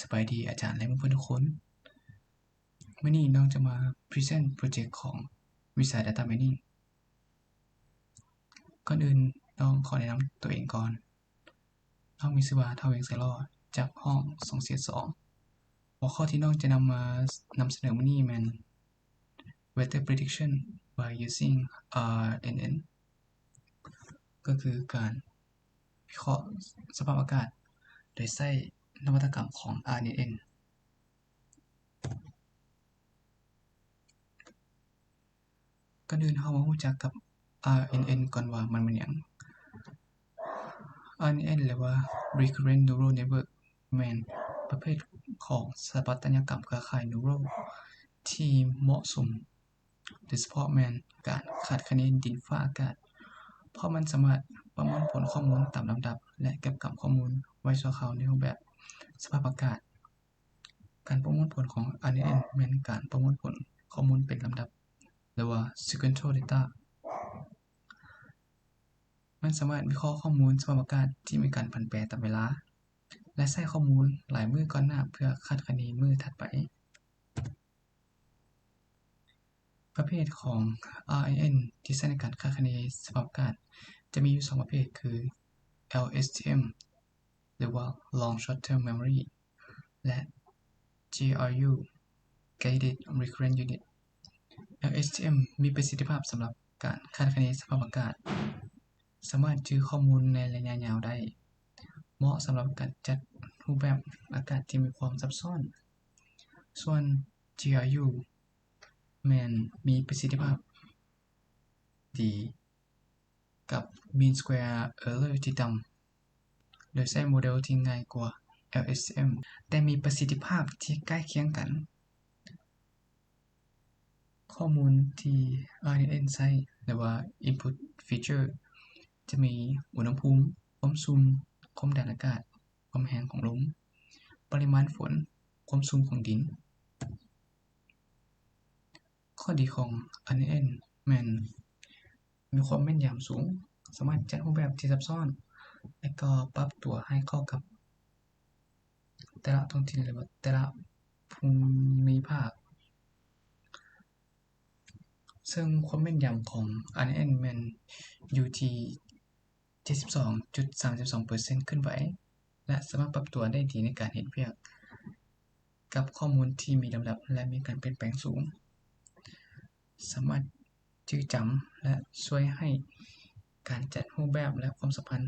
ສະບາຍດີອາຈານ ແລະ ໝູ່ເພື່ອນທຸກຄົນ. ມື້ນີ້ນ້ອງຈະມາພຣີເຊັນໂປຣເຈັກຂອງວິຊາ Data Mining. ກ່ອນອື່ນນ້ອງຂໍແນະນຳຕົວເອງກ່ອນ. ນ້ອງມີຊື່ວ່າ ທ້າວ ເວງ ໄຊຫຼໍ້ ຈາກຫ້ອງສອງເຈັດສອງ. ຫົວຂໍ້ທີ່ນ້ອງຈະນຳມານຳສະເໜີມື້ນີ້ແມ່ນ Weather Prediction by Using ອາ ເອັນ ເອັນ ກໍຄືການວິເຄາະສະພາບອາກາດໂດຍໃຊ້ນະວັດຕະກຳຂອງ ອາ ເອັນ ເອັນ. ກ່ອນອື່ນເຮົາມາຮູ້ຈັກກັບ ອາ ເອັນ ເອັນ ກ່ອນວ່າມັນແມ່ນຫຍັງ. ອາ ເອັນ ເອັນ ຫຼືວ່າ Recurrent Neural Network ແມ່ນປະເພດຂອງສະຖາປັດຕະຍະກຳເຄືອຂ່າຍ Neural ທີ່ເໝາະສົມ ໂດຍສະເພາະແມ່ນການຄາດຄະເນດິນຟ້າອາກາດ, ເພາະມັນສາມາດປະມວນຜົນຂໍ້ມູນຕາມລຳດັບ ແລະ ເກັບກຳຂໍ້ມູນໄວ້ຊົ່ວຄາວໃນຮູບແບບສະພາບອາກາດ. ການປະມວນຜົນຂອງ ອາ ເອັນ ເອັນ ແມ່ນການປະມວນຜົນຂໍ້ມູນເປັນລຳດັບ ຫຼືວ່າ Sequential Data. ມັນສາມາດວິເຄາະຂໍ້ມູນສະພາບອາກາດທີ່ມີການຜັນແປຕາມເວລາ ແລະ ໃຊ້ຂໍ້ມູນຫຼາຍມື້ກ່ອນໜ້າເພື່ອຄາດຄະເນມື້ຖັດໄປ. ປະເພດຂອງ ອາ ເອັນ ເອັນ ທີ່ໃຊ້ໃນການຄາດຄະເນສະພາບອາກາດຈະມີຢູ່ສອງປະເພດ ຄື ແອລ ເອັສ ທີ ເອັມ ຫຼືວ່າ Long Short Term Memory ແລະ ຈີ ອາຣ໌ ຢູ Guided Recurrent Unit. ແອລ ເອັສ ທີ ເອັມ ມີປະສິດທິພາບສຳລັບການຄາດຄະເນສະພາບອາກາດ, ສາມາດຈື່ຂໍ້ມູນໃນໄລຍະຍາວໄດ້, ເໝາະສຳລັບການຈັດຮູບແບບອາກາດທີ່ມີຄວາມຊັບຊ້ອນ. ສ່ວນ ຈີ ອາຣ໌ ຢູ ແມ່ນມີປະສິດທິພາບດີ ກັບ Mean Square Error ທີ່ຕ່ຳ ໂດຍໃຊ້ໂມເດລທີ່ງ່າຍກວ່າ ແອລ ເອັສ ທີ ເອັມ ແຕ່ມີປະສິດທິພາບທີ່ໃກ້ຄຽງກັນ. ຂໍ້ມູນທີ່ ອາ ເອັນ ເອັນ ໃຊ້ ຫຼືວ່າ Input Feature ຈະມີອຸນຫະພູມ, ຄວາມຊຸ່ມ, ຄວາມດັນອາກາດ, ຄວາມແຮງຂອງລົມ, ປະລິມານຝົນ, ຄວາມຊຸ່ມຂອງດິນ. ຂໍ້ດີຂອງ ອາ ເອັນ ເອັນ ແມ່ນມີຄວາມແມ່ນຢຳສູງ, ສາມາດຈັດຮູບແບບທີ່ຊັບຊ້ອນ ແລະ ກໍປັບຕົວໃຫ້ເຂົ້າກັບແຕ່ລະທ້ອງຖິ່ນ ຫຼືວ່າແຕ່ລະພູມິພາກ, ເຊິ່ງຄວາມແມ່ນຢຳຂອງ ອາ ເອັນ ເອັນ ແມ່ນຢູ່ທີ່ ເຈັດສິບສອງຈຸດສາມສິບສອງເປີເຊັນຂຶ້ນໄປ ແລະ ສາມາດປັບຕົວໄດ້ດີໃນການເຮັດວຽກກັບຂໍ້ມູນທີ່ມີລຳດັບ ແລະ ມີການປ່ຽນແປງສູງ, ສາມາດຈື່ຈຳ ແລະ ຊ່ວຍໃຫ້ການຈັດຮູບແບບ ແລະ ຄວາມສຳພັນ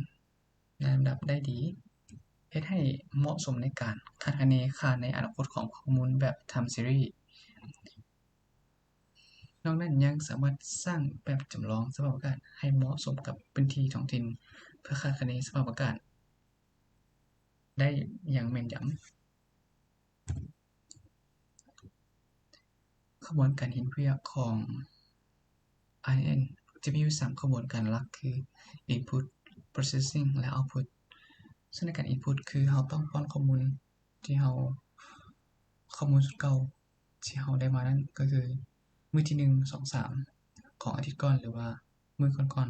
ໃນລຳດັບໄດ້ດີ, ເຮັດໃຫ້ເໝາະສົມໃນການຄາດຄະເນຄ່າໃນອະນາຄົດຂອງຂໍ້ມູນແບບ Time Series. ນອກນັ້ນຍັງສາມາດສ້າງແບບຈຳລອງສະພາບອາກາດໃຫ້ເໝາະສົມກັບພື້ນທີ່ທ້ອງຖິ່ນ ເພື່ອຄາດຄະເນສະພາບອາກາດໄດ້ຢ່າງແມ່ນຢຳ. ຂະບວນການເຮັດວຽກຂອງ ອາ ເອັນ ຈະມີຢູ່ສາມຂະບວນການຫຼັກ ຄື Input, Processing ແລະ Output. ເຊິ່ງໃນການ Input ຄືເຮົາຕ້ອງປ້ອນຂໍ້ມູນທີ່ເຮົາ, ຂໍ້ມູນຊຸດເກົ່າ ທີ່ເຮົາໄດ້ມານັ້ນກໍຄືມື້ທີໜຶ່ງ ສອງ ສາມ ຂອງອາທິດກ່ອນ ຫຼືວ່າມື້ກ່ອນ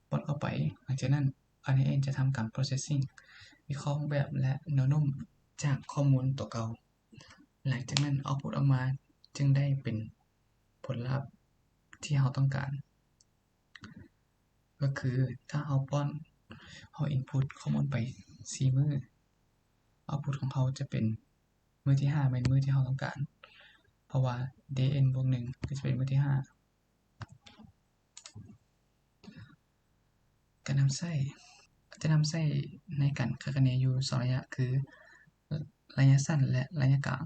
ໆ ປ້ອນເຂົ້າໄປ. ຫຼັງຈາກນັ້ນ ອາ ເອັນ ເອັນ ຈະທຳການ processing ວິເຄາະຮູບແບບ ແລະ ແນວໂນ້ມຈາກຂໍ້ມູນຕົວເກົ່າ. ຫຼັງຈາກນັ້ນ output ອອກມາຈຶ່ງໄດ້ເປັນຜົນລັບທີ່ເຮົາຕ້ອງການ. ກໍຄືຖ້າເຮົາປ້ອນ, ເຮົາ input ຂໍ້ມູນໄປສີ່ມື້, output ຂອງເຮົາຈະເປັນມື້ທີຫ້າ ແມ່ນມື້ທີ່ເຮົາຕ້ອງການ, ເພາະວ່າ day n ບວກໜຶ່ງ ກໍຈະເປັນມື້ທີຫ້າ. ການນຳໃຊ້, ຈະນຳໃຊ້ໃນການຄາດຄະເນຢູ່ສອງໄລຍະ ຄື ໄລຍະສັ້ນ ແລະ ໄລຍະກາງ.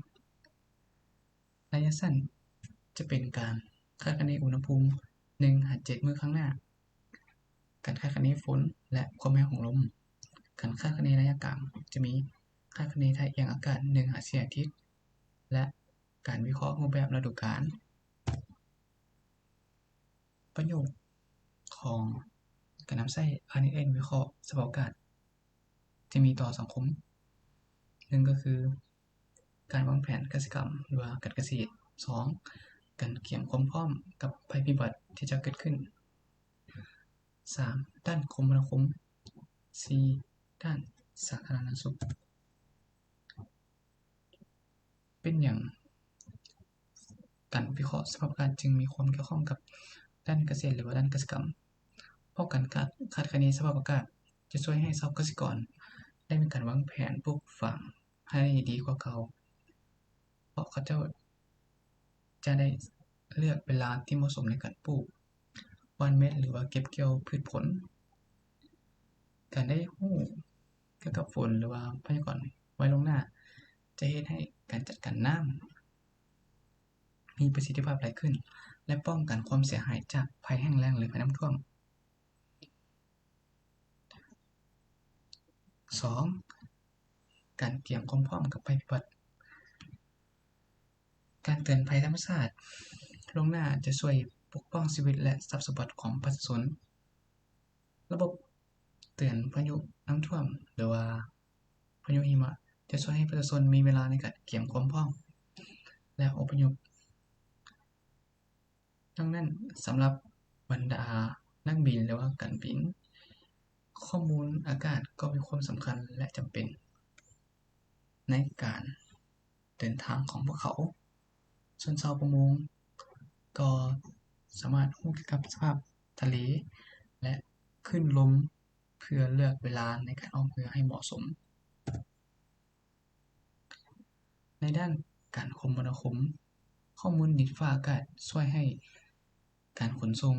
ໄລຍະສັ້ນຈະເປັນການຄາດຄະເນອຸນຫະພູມໜຶ່ງຫາເຈັດມື້ຂ້າງໜ້າ, ການຄາດຄະເນຝົນ ແລະ ຄວາມແຮງຂອງລົມ. ການຄາດຄະເນໄລຍະກາງຈະມີຄາດຄະເນທ່າອຽງອາກາດໜຶ່ງຫາສີ່ອາທິດ ແລະ ການວິເຄາະຮູບແບບລະດູການ. ປະໂຫຍດຂອງການນຳໃຊ້ ອາ ເອັນ ເອັນ ວິເຄາະສະພາບອາກາດ ຈະມີຕໍ່ສັງຄົມ. ໜຶ່ງກໍຄື ການວາງແຜນກະສິກຳ ຫຼືວ່າການກະເສດ. ສອງ ການກຽມຄວາມພ້ອມກັບໄພພິບັດທີ່ຈະເກີດຂຶ້ນ. ສາມ ດ້ານຄົມມະນາຄົມ. ສີ່ ດ້ານສາທາລະນະສຸກ. ຫຍັງການວິເຄາະສະພາບອາກາດຈຶ່ງມີຄວາມກ່ຽວຂ້ອງກັບດ້ານກະເສດ ຫຼືວ່າດ້ານກະສິກຳ? ເພາະການຄາດຄະເນສະພາບອາກາດຈະຊ່ວຍໃຫ້ຊາວກະສິກອນໄດ້ມີການວາງແຜນປູກຝັງໃຫ້ດີກວ່າເກົ່າ, ເພາະເຂົາເຈົ້າຈະໄດ້ເລືອກເວລາທີ່ເໝາະສົມໃນການປູກ, ຫວ່ານເມັດ ຫຼືວ່າເກັບກ່ຽວພືດຜົນ. ການໄດ້ຮູ້ກ່ຽວກັບຝົນ ຫຼືວ່າພະຍາກອນໄວ້ລ່ວງໜ້າ ຈະເຮັດໃຫ້ການຈັດການນ້ຳມີປະສິດທິພາບຫຼາຍຂຶ້ນ ແລະ ປ້ອງກັນຄວາມເສຍຫາຍຈາກໄພແຫ້ງແລ້ງ ຫຼືໄພນ້ຳຖ້ວມ. ສອງ, ການກຽມຄວາມພ້ອມກັບໄພພິບັດ. ການເຕືອນໄພທຳມະຊາດລ່ວງໜ້າຈະຊ່ວຍປົກປ້ອງຊີວິດ ແລະ ຊັບສົມບັດຂອງປະຊາຊົນ. ລະບົບເຕືອນພາຍຸນ້ຳຖ້ວມ ຫຼືວ່າພາຍຸຫິມະ ຈະຊ່ວຍໃຫ້ປະຊາຊົນມີເວລາໃນການກຽມຄວາມພ້ອມ ແລະ ອົບພະຍົບ. ດັ່ງນັ້ນ, ສຳລັບບັນດານັກບິນ ຫຼືວ່າການບິນ, ຂໍ້ມູນອາກາດກໍມີຄວາມສຳຄັນ ແລະ ຈຳເປັນໃນການເດີນທາງຂອງພວກເຂົາ. ສ່ວນຊາວປະມົງກໍສາມາດຮູ້ກ່ຽວກັບສະພາບທະເລ ແລະ ຄື້ນລົມ ເພື່ອເລືອກເວລາໃນການອອກເຮືອໃຫ້ເໝາະສົມ. ໃນດ້ານການຄົມມະນາຄົມ, ຂໍ້ມູນດິນຟ້າອາກາດຊ່ວຍໃຫ້ການຂົນສົ່ງ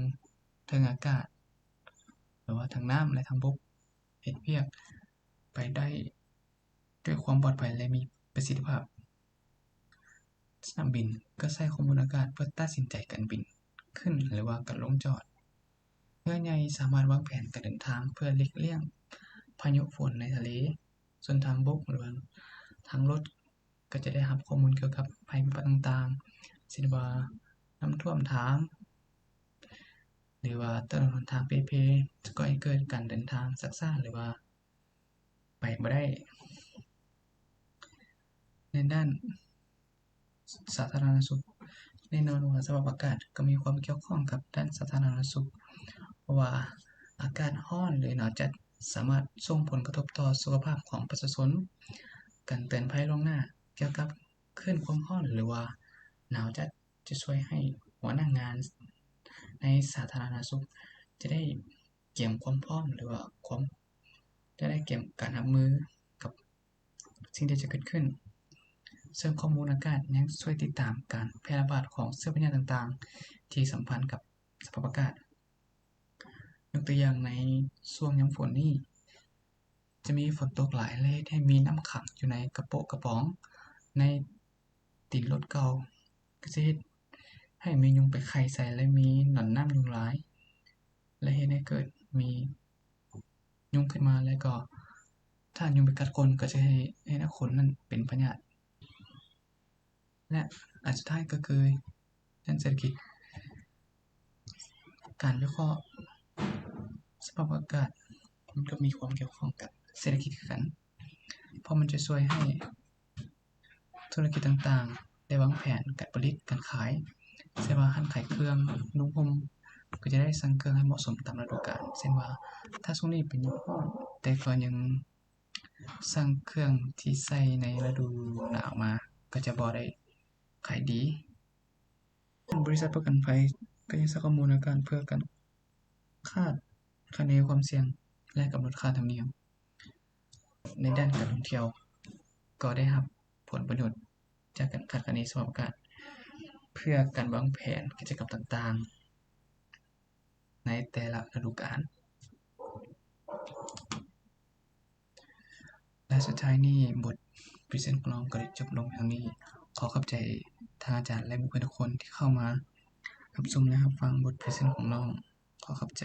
ເທິງອາກາດ ຫຼືວ່າທາງນ້ຳ ແລະ ທາງບົກ ເຮັດວຽກໄປໄດ້ດ້ວຍຄວາມປອດໄພ ແລະ ມີປະສິດທິພາບ. ສະໜາມບິນກໍໃຊ້ຂໍ້ມູນອາກາດເພື່ອຕັດສິນໃຈການບິນຂຶ້ນ ຫຼືວ່າການລົງຈອດ. ເຮືອໃຫຍ່ສາມາດວາງແຜນການເດີນທາງເພື່ອຫຼີກລ່ຽງພາຍຸຝົນໃນທະເລ. ສ່ວນທາງບົກ ຫຼືວ່າທາງລົດ ກໍຈະໄດ້ຮັບຂໍ້ມູນກ່ຽວກັບໄພພິບັດຕ່າງໆ ເຊັ່ນວ່ານ້ຳຖ້ວມທາງ ຫຼືວ່າຖະໜົນຫົນທາງເປ່ເພ ກໍໃຫ້ເກີດການເດີນທາງຊັກຊ້າ ຫຼືວ່າໄປບໍ່ໄດ້. ໃນດ້ານ ສາທາລະນະສຸກ, ແນ່ນອນວ່າສະພາບອາກາດກໍມີຄວາມກ່ຽວຂ້ອງກັບດ້ານສາທາລະນະສຸກ, ເພາະວ່າອາກາດຮ້ອນ ຫຼື ໜາວຈັດສາມາດສົ່ງຜົນກະທົບຕໍ່ສຸຂະພາບຂອງປະຊາຊົນ. ການເຕືອນໄພລ່ວງໜ້າກ່ຽວກັບຄື້ນຄວາມຮ້ອນ ຫຼືວ່າໜາວຈັດ ຈະຊ່ວຍໃຫ້ຫົວໜ້າງານໃນສາທາລະນະສຸກຈະໄດ້ກຽມຄວາມພ້ອມ ຫຼືວ່າຄວາມ ຈະໄດ້ກຽມການຮັບມືກັບສິ່ງທີ່ຈະເກີດຂຶ້ນ. ເຊິ່ງຂໍ້ມູນອາກາດຍັງຊ່ວຍຕິດຕາມການແຜ່ລະບາດຂອງເຊື້ອພະຍາດຕ່າງໆທີ່ສຳພັນກັບສະພາບອາກາດ. ຍົກຕົວຢ່າງໃນຊ່ວງຍາມຝົນນີ້ ຈະມີຝົນຕົກຫຼາຍ ແລະ ເຮັດໃຫ້ມີນ້ຳຂັງຢູ່ໃນກະໂປະກະປອງ ໃນຕີນລົດເກົ່າ ກໍຈະເຮັດໃຫ້ມີຍຸງໄປໄຂ່ໃສ່ ແລະ ມີໜອນນ້ຳຍຸງຫຼາຍ ແລະ ເຮັດໃຫ້ເກີດມີຍຸງຂຶ້ນມາ ແລະ ກໍຖ້າຍຸງໄປກັດຄົນ ກໍຈະເຮັດໃຫ້ຄົນນັ້ນເປັນພະຍາດ. ແລະ ອັນສຸດທ້າຍກໍຄືດ້ານເສດຖະກິດ. ການວິເຄາະສະພາບອາກາດ ມັນກໍມີຄວາມກ່ຽວຂ້ອງກັບເສດຖະກິດຄືກັນ, ເພາະມັນຈະຊ່ວຍໃຫ້ທຸລະກິດຕ່າງໆໄດ້ວາງແຜນການຜະລິດການຂາຍ, ເຊັ່ນວ່າຮ້ານຂາຍເຄື່ອງນຸ່ງຫົ່ມ ກໍຈະໄດ້ສັ່ງເຄື່ອງໃຫ້ເໝາະສົມຕາມລະດູການ, ເຊັ່ນວ່າຖ້າຊ່ວງນີ້ເປັນຍາມຮ້ອນ ແຕ່ກໍຍັງ ສ້າງເຄື່ອງທີ່ໃຊ້ໃນລະດູໜາວມາກໍຈະບໍ່ໄດ້ຂາຍດີ. ບໍລິສັດປະກັນໄພກໍຍັງໃຊ້ຂໍ້ມູນອາກາດເພື່ອການຄາດຄະເນຄວາມສ່ຽງ ແລະ ກຳນົດຄ່າທຳນຽມ. ໃນດ້ານການທ່ອງທ່ຽວກໍໄດ້ຮັບຜົນປະໂຫຍດຈາກການຄາດຄະເນສະພາບອາກາດ ເພື່ອການວາງແຜນກິດຈະກຳຕ່າງໆ ໃນແຕ່ລະລະດູການ. ແລະ ສຸດທ້າຍນີ້ ບົດພຣີເຊັນຂອງນ້ອງກໍໄດ້ຈົບລົງເທົ່ານີ້. ຂໍຂອບໃຈທາງອາຈານ ແລະ ໝູ່ເພື່ອນທຸກຄົນທີ່ເຂົ້າມາຮັບຊົມ ແລະ ຮັບຟັງບົດພຣີເຊັນຂອງນ້ອງ. ຂໍຂອບໃຈ.